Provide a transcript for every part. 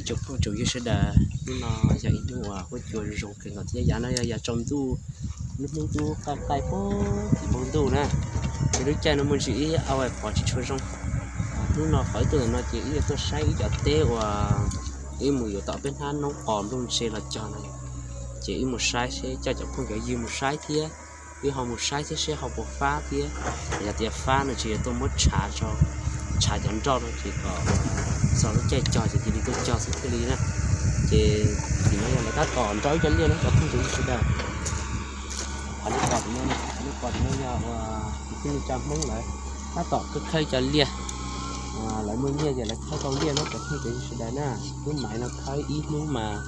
Tsoom phooj tsoom ywg sawv daws, hnub no yog ib hnub uas huab cua zoo kawg nkaus thiab yav no yog yav tsaus ntuj, lub hnub twb qaij qaij puag tim npoo ntuj na. Ces lub caij no muaj ntsis ib auj pom tsis tshua zoo. Hnub no qhov wb tuaj ntawm no ces wb yuav tuaj saib ib cov teb uas wb mus yuav tom peb hnab noob qos nplooj ntse los cog no. Ces wb mus saib seb coj cov phooj cov ywg mus saib thiab, wb ho mus saib thiab seb ho puas fab thiab. Yog tias fab no ces yuav tuaj muab tshav tso, tshav cov nroj no ces kom txog lub caij cog ces cia li tuaj cog xwb thiaj li na. Ces tim no yog lawv tab tom nrau ib co liaj no cov phooj cov ywg sawv daws. Qhov nej pom tim no, qhov nej pom tim no yog ua tus tij neej tsa Hmoob lawv tab tom khawb khawb ib co liaj. Lawv muaj nyiaj ces lawv khawb tau liaj no cov phooj cov ywg sawv daws na. Lub maiv no khawb ib hnub mas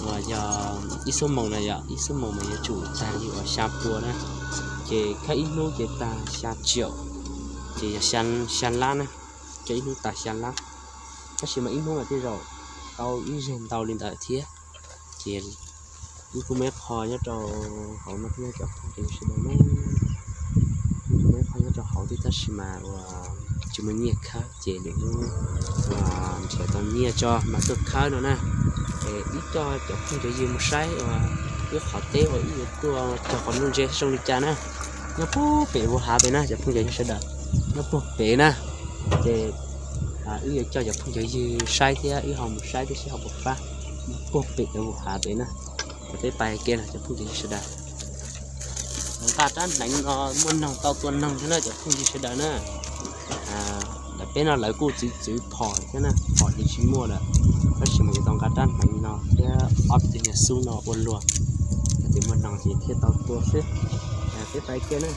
uas yog ib xuab moos no yom, ib xuab moos mas yuav tsum tag li uas xya pua na. Ces khawb ib hnub ces tag xya tsiaum, ces yog xya lab na, khawb ib hnub tag xya lab. Tab sis mas ib hnub mas tej zaum tau ib zeg ntau li ntawd thiab. Ces wb kuj muaj ib qho nyob rau hauv no thiab cov phooj cov ywg sawv daws na. Wb kuj muaj ib qho nyob rau hauv thiab tab sis mas uas tsis muaj nyiaj khawb ces lwm hnub uas nrhiav tau nyiaj tso mas tuaj khawb no na. Es wb coj cov phooj cov ywg mus saib uas wb qhov teb uas wb yuav tuaj cog qos nplooj ntse zoo li cas na. Nyob puag pem Vus Hav pem na cov phooj cov ywg sawv daws, nyob puag pem na. Ces wb yuav coj cov phooj cov ywg saib thiab wb ho mus saib thiab seb ho puas fab puag pem cov Vus Hav pem na. Ces peb pais ke no cov phooj cov ywg sawv daws. Nqa rab hneev no muaj noog tau tua noog thiab na cov phooj ywg sawv daws na. Ntawm peb no lawv kuj txwv txwv phom thiab na, phom ces tsis muaj lawm, tab sis mas yuav tau nqa rab hneev no thiab ob peb tug niag xub no ua luag. Yog tias muaj noog ces thiaj tau tua xwb. Peb pais ke na.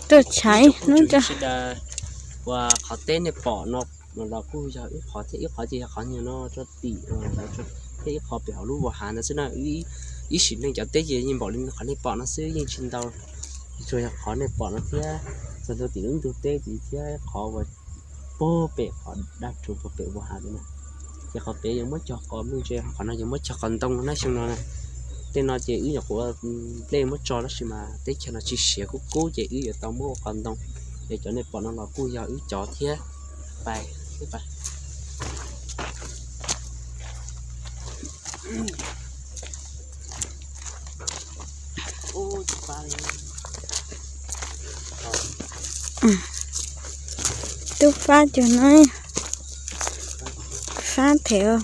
Tuaj tshaiv hnub sawv daws, uas qhov teb nej pom no los kuj yog ib qhov thiab, ib qhov ces yog qhov nyuag no tso tim thiab ib qho pem hauv lub Vus Hav ntawd xwb na. Ib sim neej cov teb ces yeej npaum li qhov nej pom no xwb, yeej tsis ntau, tsuas yog qhov nej pom no thiab, txog ntua tim lub ntug teb tid thiab qhov uas puag pem qhov dab tsuas puag pem Vus Hav ntawd na. Ces qhov pem yuav muab cog qos nplooj ntse, qhov no yuav muab cog qos ntoo na xyoo no na. Tej no ces wb nyuam qhuav nplej muab tso tab sis mas teb chaws no tsis siav kub kub ces wb yuav tau muab ua qos ntoo. Es cov nej pom no los kuj yog wb cov thiab. Pais, pais. Tub fab cov no, fab them.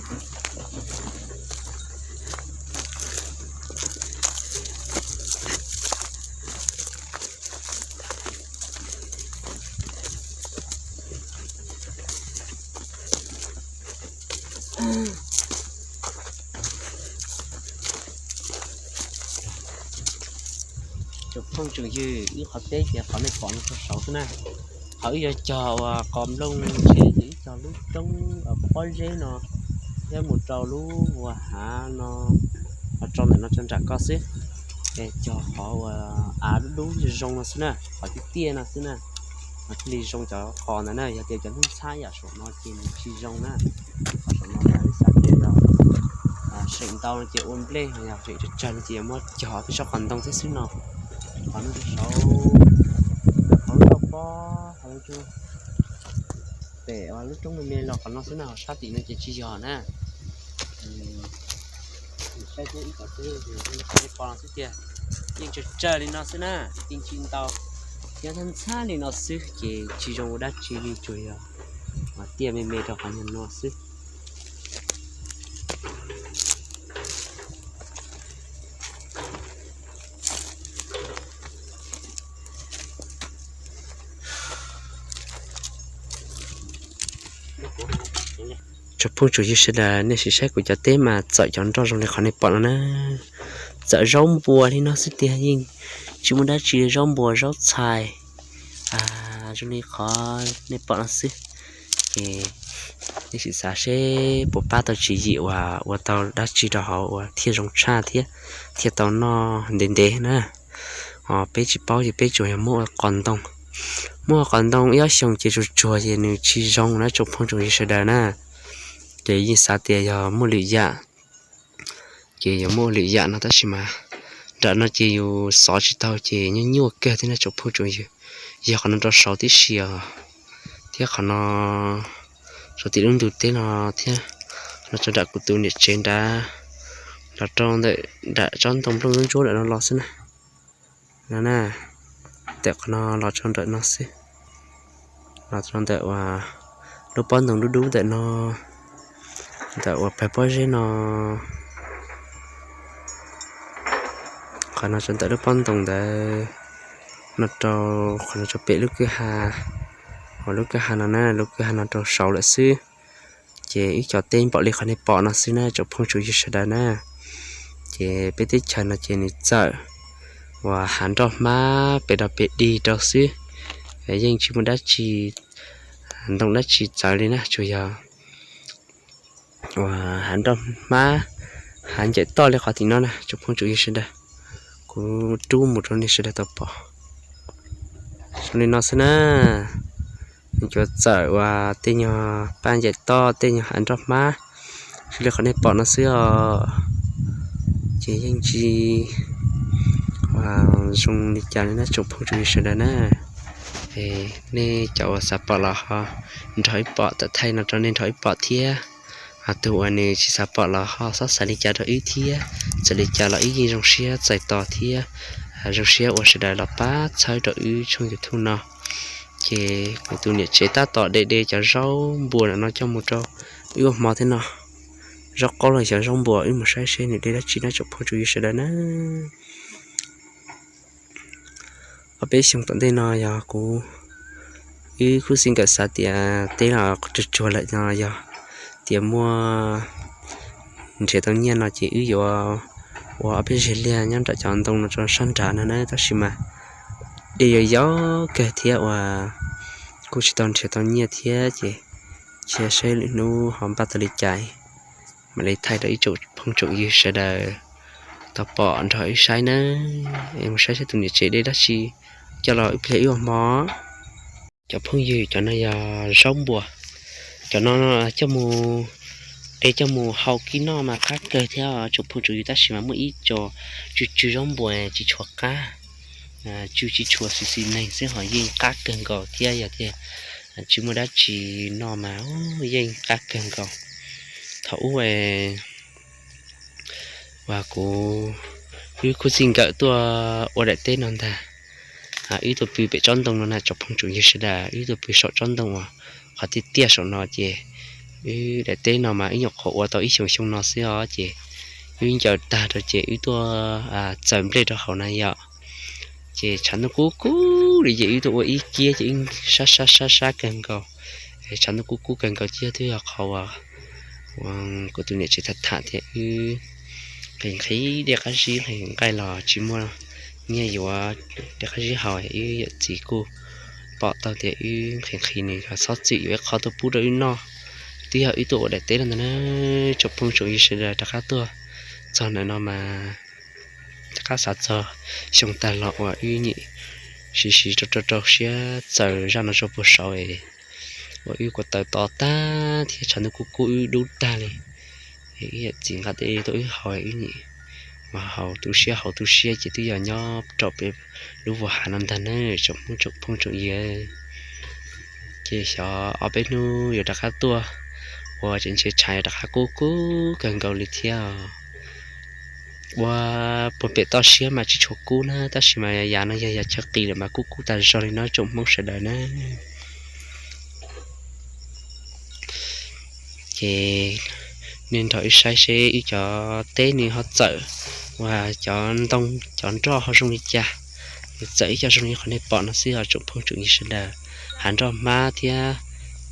Tsoom phooj tsoom ywg, wb qhov teb ces qhov nej pom no rau saud xwb na. Qhov wb yuav cog uas qos nplooj ntse ces wb cog lub roob pob zeb no thiab mus rau lub Vus Hav no, los rau ntawm no tso nram ko xwb. Es cog qhov uas av dub dub zoo no xwb na, qhov tiaj tiaj no xwb na, thiaj li zoo cov qos ntawd na. Yog tias cov hnub ntxhab yam saum no ces nws tsis zoo na. Qhov saum no mas wb xav tias yog seem ntau no ces ua nplej, yog seem tsawg tsawg no ces yuav muab cog peb tsob qos ntoo thiab xwb no. Qhov no rau saud, qhov lub roob pob, qhov lub roob pem, lub roob me me los qhov no xwb na, ho sab tim no ces tsis yog na. Saib thiab ib qhov teb, qhov nej pom no xwb tiag, yeej tsawg tsawg li no xwb na, yeej tsis ntau, nyob ntxhab ntxhab li no xwb ces tsis zoo ua dab tsi li, tsuas yog tiaj me me rau qhov nyuag no xwb. Tsoom phooj tsoom ywg sawv daws, nej sim saib kuv cov teb mas txawm cov nroj zoo li qhov nej pom no na. Txawm zaub npua li no xwb tiag, yeej tsis muaj dab tsi, zaub npua zaub txhais zoo li qhov nej pom no xwb. Ces nej sim xav seb puas pab tau tswv yim uas ua tau dab tsi rau hauv uas thiaj zoo tshaj thiab thiaj tau noj ntev ntev na. Peb tsis paub ces peb tsuas yog muab ua qos ntoo. Muab ua qos ntoo ib ob xyoos ces tsuas tsuag ces nws tsis zoo na tsoom phooj tsoom ywg sawv daws na. Ces yeej xav tias yog muaj lwm yam, ces yog muaj lwm yam no tab sis mas nram no ces yus xov tsis tau ces nyuaj nyuaj kawg thiab na tsoom phooj tsoom ywg. Yog qhov no rau saud tib si os, thiab qhov no rau tim lub ntug teb no thiab, qhov no rau nram kuv tus niam tsev nrad, los rau ntawm nram tsob ntoo nplooj ntsuab ntsuab nram no los xwb na. No na, ntawm qhov no los rau ntawm no xwb, los rau ntawm uas lub pob ntoo dub dub ntawm no, ntawm uas pawg pob zeb no, qhov no rau ntawm lub pob ntoo ntawd, no rau qhov no rau pem lub kwj ha, uas lub kwj ha no na, lub kwj ha no rau saud lawm xwb. Ces wb cov teb npaum li qhov nej pom no xwb na tsoom phooj tsoom ywg sawv daws na. Ces peb teb chaws no ces nws txawm uas hav nroj hmab pem rau pem dig rau xwb, yeej tsis muaj dab tsi ntoo dab tsi txawv li na, tsuas yog uas hav nroj hmab, hav ncaim toj li qhov tim no na tsoom phooj tsoom ywg sawv daws. Kuv rub mus rau nej sawv daws tau pom zoo li no xwb na. Nws cua txawm uas tej nyuag paj ncaim toj, tej nyuag hav nroj hmab, zoo li qhov nej pom no xwb os. Ces yeej tsis zoo li cas li na tsoom phooj tsoom ywg sawv daws na. Nej cov uas xav pom los ho nrog ib pom, tawm thaij no rau nej nrog ib pom thiab. Tus uas nws tsis xav pom los ho xob xav li cas rau wb thiab. Txawm li cas los wb yeej zoo siab txais tos thiab zoo siab ua sawv daws los pab txhawb rau wb tshooj YouTube no. Ces kuv tus niam tsev tab tom de de cov zaub npua no coj mus rau wb ua hmo thiab no. Zaub qaub los xyov zaub npua, wb mus saib seb nws de dab tsi na tsoom phooj tsoom ywg sawv daws na. Ob peb xyoo tom ntej no yog kuv, wb kuj xij nkawm xav tias teb los tsuag tsuag lawm no yog tias muaj nrhiav tau nyiaj no ces wb yuav ua ob peb zeg liaj nyob nram cov ntoo no rau sab nrad no na, tab sis mas dej yog yog kawg thiab uas kuj tsis tau nrhiav tau nyiaj thiab ces cia saib lwm hnub ho npaj tau li cas mam li thaij rau ib tsoom phooj tsoom ywg sawv daws tau pom nrog wb saib nawb. Es mus saib saib tus niam tsev de dab tsi coj los wb pliag wb ua hmo. Cov phooj ywg, cov no yog zaub npua. Cov no coj mus, de coj mus hau kib noj mas qab kawg thiab tsoom phooj tsoom ywg, tab sis mas muaj ib co tsw tsw zaub npua tsis tshua qab, tsw tsis tshua xis xis neeg xwb ho yeej qab kawg nkaus thiab. Yog tias tsis muaj dab tsi noj mas yeej qab kawg nkaus. Thaum ub uas kuv, wb khub txij nkawm tuaj ua daim teb no ntag, wb tuaj pw pem tsob ntoo no na tsoom phooj tsoom ywg sawv daws, wb tuaj pw saum tsob ntoo uas qhov tiaj tiaj saum no ces wb daim teb no mas wb nyuam qhuav ua tau ib xyoos xyoo no xwb os ces wb ncaws tag rau ces wb tuaj txaws nplej rau hauv na yom. Ces tshav ntuj kub kub li ces wb tuaj ua ib kiab ces wb sab sab sab sab kawg nkaus. Tshav ntuj kub kub kawg nkaus ces twb yog qhov uas kuv tus niam tsev tham tham tias wb nqhis nqhis dej qab zib nqaij los tsis muaj nyiaj yuav dej qab zib haus, wb yawm txiv kuj pom tau tias wb nqhis nqhis nws los txhob txwm yuav ib qho tuaj pub rau wb noj. Twb yog wb tuaj ua daim teb no ntag na tsoom phooj tsoom ywg sawv daws, rov qab tuaj txog ntawm no mas rov qab xav txog xyoo tag los uas wb nyam siv siv rau rau rau siab txaws zaj no rau puag saud es uas wb kuj tawm to tag thiab tshav ntuj kub kub wb dub tag li. Wb yawm txiv nqa tej tuaj wb haus wb nyam mas haus tu siab haus tu siab ces twb yog nyob rau pem lub vuas hav no ntag na tsoom phooj tsoom ywg. Ces xyov ob peb hnub yuav rov qab tuaj ua tseem ntshe tshav yuav rov qab kub kub kawg nkaus li thiab. Ua puag pem toj siab mas tsis tshua kub na, tab sis mas yav no yog yav chaw qis lawm mas kub kub tas zog li no tsoom Hmoob sawv daws na. Ces nej nrog wb saib seb wb cov teb nws ho txawm uas cov ntoo cov nroj ho zoo li cas, nws txawm ib co zoo li qhov nej pom no xwb os tsoom phooj tsoom ywg sawv daws. Hav nroj hmab thiab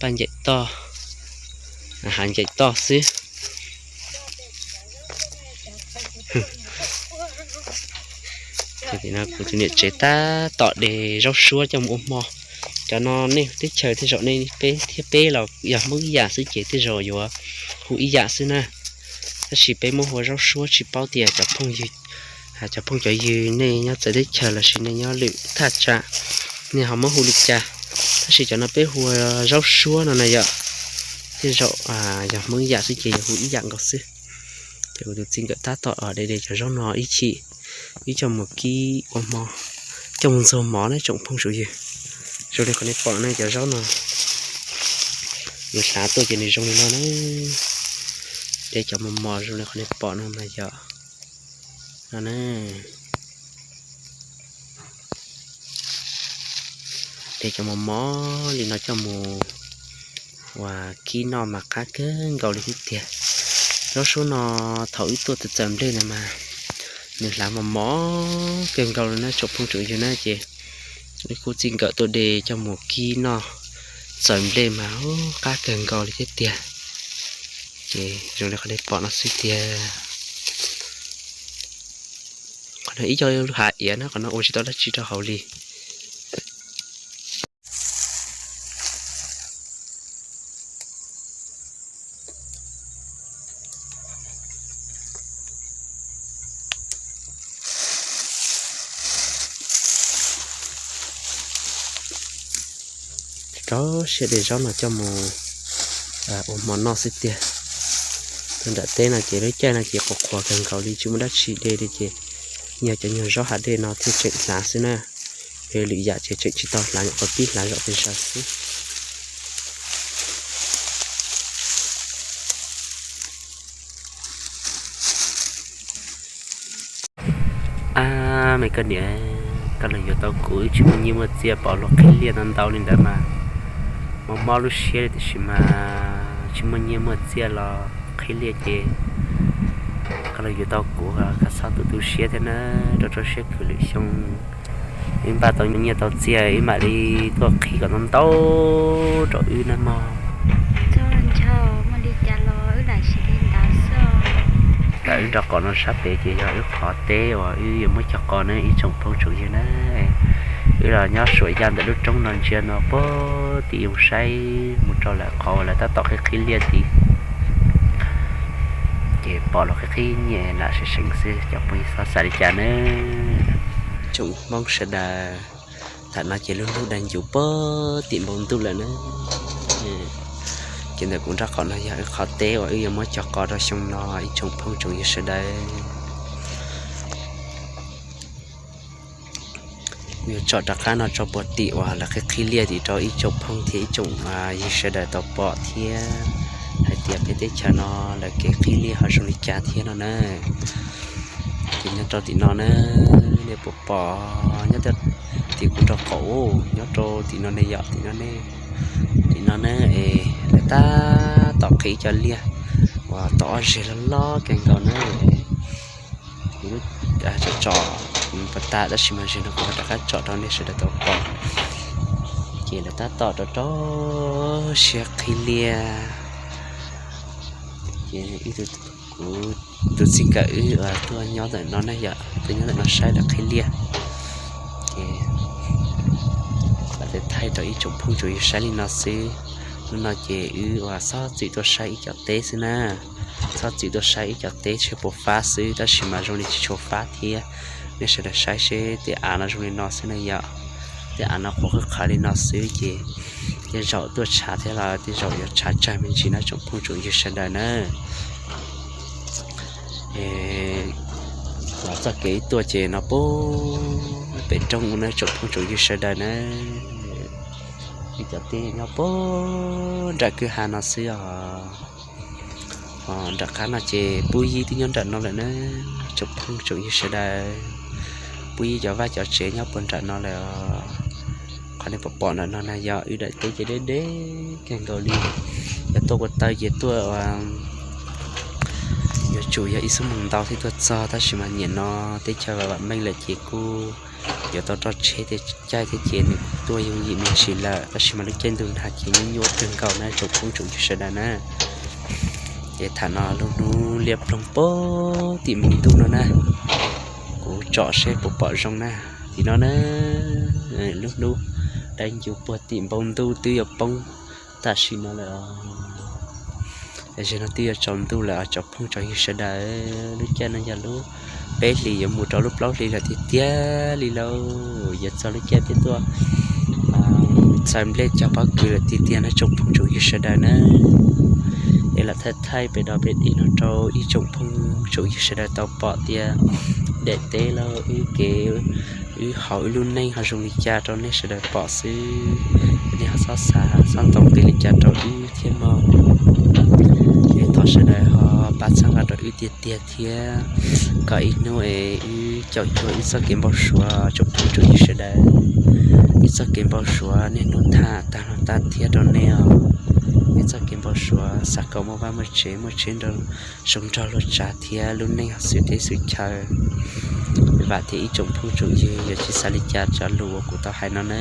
paj ncaim toj, hav ncaim toj xwb. Ces tim no kuv tus niam tsev tab tom de zaub suab coj mus ua hmo. Cov no nej teb chaws tej zaum nej peb thiab peb los yog Hmoob ib yam xwb ces tej zaum yuav hu ib yam xwb na. Tab sis peb muab hu ua zaub suab, tsis paub tias cov phooj ywg Cov phooj cov ywg nej nyob txawv teb chaws lossis nej nyob lwm thaj tsam, nej ho muab hu li cas? Tab sis cov no peb hu ua zaub suab no na yom. Tej zaum yog Hmoob ib yam xwb ces yog hu ib yam nkaus xwb. Ces kuv tus txij nkawm tab tom de de cov zaub no ib chim, wb coj mus kib ua hmo, coj mus ntxuag mov na tsoom phooj tsoom ywg. Zoo li qhov nej pom na cov zaub no, nws hlav tuaj ces nws zoo li no na. De cov mos mos zoo li qhov nej pom no mas yog no na. De cov mos mos li no coj mus ua kib noj mas qab kawg nkaus li thiab tiag. Zaub suab no thaum wb tuaj txawm txawm nplej na mas nws hlav mos mos kawg nkaus li na tsoom phooj tsoom ywg na ces wb kuj txij nkawm tuaj de coj mus kib noj txawm nplej mas qab kawg nkaus li thiab tiag. Ces zoo li qhov nej pom no xwb tiag. Qhov no ib co lub hav iav na, qhov no ua tsis tau dab tsi rau hauv li. Rau siab de zaub no coj mus ua hmo noj xwb tiag. Tuaj nram teb no ces lub caij no ces qhuav qhuav kawg nkaus li tsis muaj dab tsi de li ces yog cov nyuag zaub hav dej no thiaj tseem hlav xwb na. Yog lwm yam ces tseem tsis tau hlav, nyuam qhuav pib hlav zaum tej zaum xwb. Ab me koj niam, koj los yuav tau kuv wb tsis muaj nyiaj muaj txiaj pom luag qhib liaj ntau ntau li ntawd mas mob mob lub siab li tiam sis mas tsis muaj nyiaj muaj txiaj los qhib liaj ces koj los yuav tau kuv, koj txhob tu tu siab thiab na, rau rau siab khwv lwm xyoo wb npaj tau nyiaj tau txiaj wb mam li tuaj qhib kom ntau ntau rau wb na mog. Ntawm wb nraub qaum no sab pem ces yog wb qhov teb uas wb yuav muab cog qos na ib tsoom phooj tsoom ywg na. Wb los nyob suam yaj ntawm lub roob no ntsia no puag tim yoo saib mus rau lawm qhov uas lawv tab tom qhib qhib liaj tid. Ces pom los qhib qhib nyiaj lam seev seev xwb, cov phooj ywg txhob xav li cas nawb. Tsoom Hmoob sawv daws, tam no ces lub hnub dai ncuv puag tim npoo ntuj lawm na. Ces ntawm kuv nraub qaum no yog wb qhov teb uas wb yuav muab cog qos rau xyoo no ib tsoom phooj tsoom ywg sawv daws. Kuv yuav tsom rov qab no tso puag tim uas lawv qhib qhib liaj tim rau ib tsoom phooj thiab ib tsoom ywg sawv daws tau pom thiab hais tias peb teb chaws no lawv kev qhib liaj ho zoo li cas thiab no na. Ces nyob rau tim no na, nej puas pom nyob tim kuv nraub qaum, nyob rau tim no ne yom, tim no ne, tim no na es lawv tab tom qhib cov liaj uas tau ob zeg loj loj kawg nkaus na. Kuv tsom tsom pas tas tab sis mas zeg no kuv ho rov qab tsom rau nej sawv daws tau pom. Ces lawv tab tom rau rau siab qhib liaj. Ces ib tug, kuv tus txij nkawm wb uas tuaj nyob ntawm no na yom, tuaj nyob ntawm no saib lawv qhib liaj. Ces lam thaij rau ib tsoom phooj tsoom ywg saib li no xwb. Hnub no ces wb uas txhob txwm tuaj saib ib co teb xwb na. Txhob txwm tuaj saib ib co teb, tsheb puas fab xwb tab sis mas zoo li tsis tshua fab thiab. Nej sawv daws saib seb tej av no zoo li no xwb na yom. Tej av no qhuav qhwv qhawv li no xwb ces tej zaum tuaj tshav thiab los tej zaum yuav tshav tsawg me ntsis na tsoom phooj tsoom ywg sawv daws na. Los txoj kev ib tuaj ces no puag pem roob ub na tsoom phooj tsoom ywg sawv daws na. Ib co teb nyob puag nram kwj ha no xwb os. Nram qab no ces pub yib twb nyob nram no lawm na tsoom phooj tsoom ywg sawv daws. Pub yib cov vaj cov tsev nyob puag nram no lawm os. Qhov nej pom pom nram no na yog wb daim teb ces deb deb kawg nkaus li. Yog tuaj ua taw ces tuaj yuav tsum yog ib xuab moos ntau thiaj tuaj txog tab sis mas niaj no teb chaws vam meej lawm ces kuj yuav tau roj tsheb tej caij thiab ces nws tuaj yooj yim me ntsis lawm tab sis mas lub caij ntuj nag ces nyuaj nyuaj kawg nkaus na tsoom phooj tsoom ywg sawv daws na. Ces tham no lub hnub liab ploog puag tim npoo ntuj no na, kuv tsom seb puas pom zoo na. Tim no na, lub hnub dai ncuv puag tim npoo ntuj twb yuav poob tam sim no lawm. Tam sim no twb yuav tsaus ntuj lawm tsoom phooj tsoom ywg sawv daws, lub caij no yog lub peb hlis yuav mus rau lub plaub hlis lawm tiag tiag li lauj, yuav txog lub caij peb tuaj txaws nplej cog pob kws lawm tiag tiag no tsoom phooj tsoom ywg sawv daws na. Es lam thaij thaij pem dog pem dig no rau ib tsoom phooj tsoom ywg sawv daws tau pom tias daim teb los wb kev, wb hauv wb lub neej ho zoo li cas rau nej sawv daws pom xwb. Nej ho txhob xav txhob ntau nqi li cas rau wb thiab mog. Es thov sawv daws ho pab txhawb nqa rau wb tiag tiag thiab, kom ib hnub es wb caum cuag wb txoj kev npau suav tsoom phooj tsoom ywg sawv daws, wb txoj kev npau suav niaj hnub tham tag los tag thiab rau nej os. Wb txoj kev npau suav xav kom muaj vaj muaj tsev, muaj tsheb nrog zoo nraug luaj tsav thiab lub neej ho xwm teb xwm chaw. Vam thiab ib tsoom phooj tsoom ywg yuav tsis xav li cas cov lus uas kuv tau hais no na,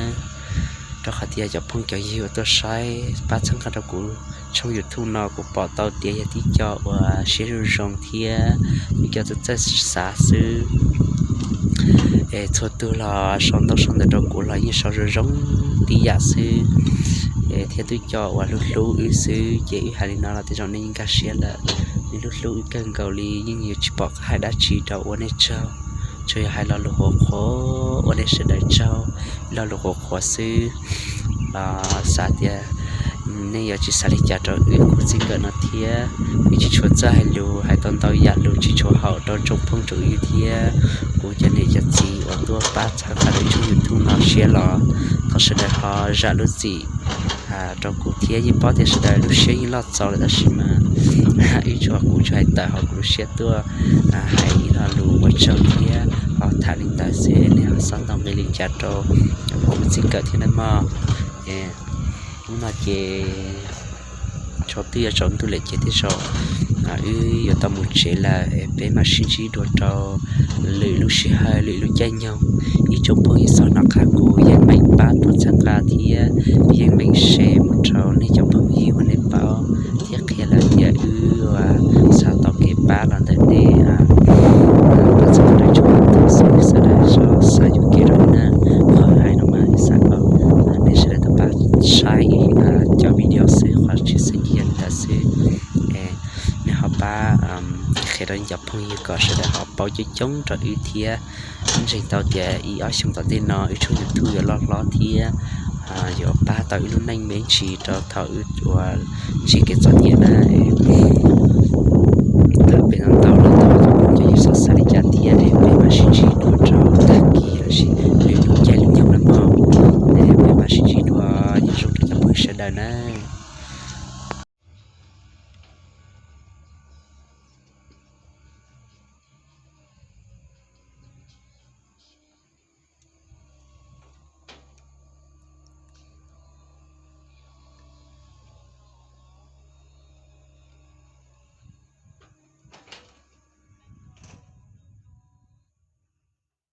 rau qhov tias cov phooj cov ywg uas tuaj saib pab txhawb nqa rau kuv tshooj YouTube no kuv pom tau tias yog tib co uas siab zoo zoo thiab tib co txawj txawj xav xwb. Es txhua tus los sau ntaub sau ntawv rau kuv los yeej sau zoo zoo tib yam xwb. Es thiab tib co uas hlub hlub wb xwb ces wb hais li no los tej zaum nej yeej nkag siab lawm. Nej hlub hlub wb kawg nkaus li, yeej yuav tsis pom qab hais dab tsi rau ua nej tsaug, tsuas yog hais lo lus qhuav qhuav ua nej sawv daws tsaug, lo lus qhuav qhuav xwb. Xav tias nej yuav tsis xav li cas rau wb khub txij nkawm no thiab. Wb tsis tshua txawj hais lus, hais tau ntau yam lus tsis tshua haum rau tsoom phooj tsoom ywg thiab kuv cov niam cov txiv uas tuaj pab txhawb nqa rau tshooj YouTube no siab los thov sawv daws ho zam lub txim rau kuv thiab. Yeej paub tias sawv daws lub siab yeej loj txaus lawm tab sis mas wb tsuas, kuv tsuas hais tawm hauv kuv lub siab tuaj hais ib lo lus ua tsaug thiab ho tham li ntawd xwb, nej ho txhob ntau nqi li cas rau kuv txij nkawm thiab nawb mog. Hnub no ces tsaus twb yuav tsaus ntuj lawm ces tej zaum wb yuav tau mus tsev lawm, peb mam sib ntsib dua rau lwm lub sij hawm lwm lub caij nyoog. Ib tsoom phooj ywg txhob hnov qab kuv yeej meem pab tau txhawb nqa thiab yeej meem share mus rau nej cov phooj ywg uas nej paub thiab qhia lawv tias wb xav tau kev pab los ntawm nej. Pab txhawb nqa rau tshooj YouTube xwb, sawv daws txhob xav yuam kev rau na. Qhov hais no mas xav kom nej sawv daws tau pab saib cov video xwb, qhov tshwj xeeb yog li ntawd xwb. Nej ho pab qhia rau nej cov phooj ywg kom sawv daws ho paub coob coob rau wb thiab. Wb ntseeg tau tias ib ob xyoos tom ntej no wb tshooj YouTube yuav loj hlob thiab yuav pab tau wb lub neej me ntsis rau thaum wb ua tsim kev txom nyem na. Thov peb ntau ntau los thov cov phooj cov ywg txhob xav li cas thiab es peb mam sib ntsib dua rau tag kis lossis